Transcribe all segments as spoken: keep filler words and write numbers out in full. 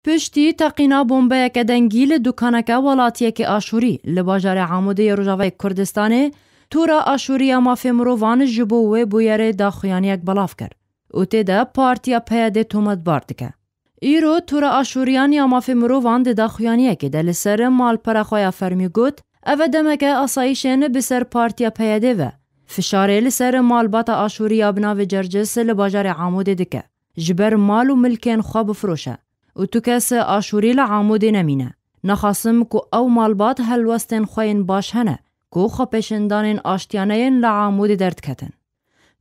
Piştî teqîna bombeyeke dengî li dukaneke welatiyekî Aşûrî li bajarê Amûdê yê Rojavayê Kurdistanê, Tora Aşûrî ya Mafê Mirovan ji bo wê bûyerê daxuyaniyek belav kir û tê de Partiya P Y D tometbar dike. Îro Tora Aşûriyan ya Mafê Mirovan di daxuyaniyekê de li ser malpera xwe ya fermî got, ev demeke asayîşên bi ser Partiya P Y D ve fişarê li ser malbata Aşûrî ya bi navê Cercis li bajarê Amûdê dike, ji ber mal û milkên xwe bifiroşe û tu kes Aşûrî li Amûdê nemîne. Nexasim ku ew malbat helwestên xwe yên baş hene ku xwepêşandanên aştiyane yên li Amûdê derdiketin.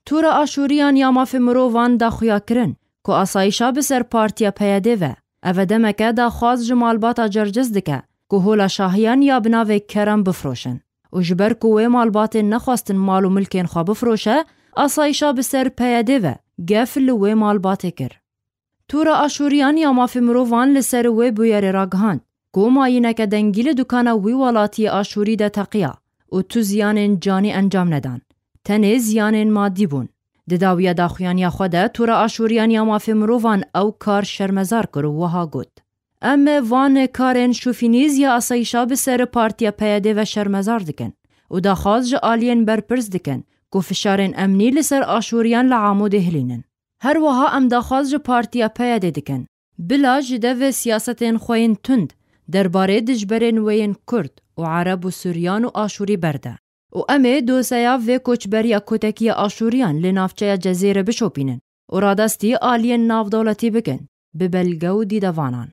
Tora Aşûriyan ya Mafê Mirovan daxuya kirin ku asayîşa bi ser Partiya P Y D ve, ev demeke daxwaz ji malbata Cercis dike ku hola şahiyan ya bi navê Kerem bifiroşin û ji ber ku wê malbatê nexwestin mal û milkên xwe bifiroşe, asayîşa bi ser P Y D ve gef li wê malbatê kir. Tora Aşûriyan ya Mafê Mirovan li ser wê bûyerê ragihand ku mayîneke dengî li dukana wî welatiyê Aşûrî de teqiya û tu ziyanên canî encam nedan. Tenê ziyanên madî bûn. Di dawiya daxuyaniya xwe de Tora Aşûriyan ya Mafê Mirovan ew kar şermezar kir û wiha got, Em van karên şofînîz ya asayîşa bi ser Partiya P Y D ve şermezar dikin û daxwaz ji aliyên berpirs dikin ku fişarên emnî li ser Aşûriyan li Amûdê hilînin. Her wiha em daxwaz ji Partiya P Y D dikin, bila ji dev siyasetên xwe yên tund derbarê dijberên wê yên Kurd û Ereb û Suryan û Aşûrî berde. Û em ê doseya vê koçberiya kotekî ya Aşûriyan li navçeya Cezêrê bişopînin û radestî aliyên navdewletî bikin, bi belge û dîdevanan.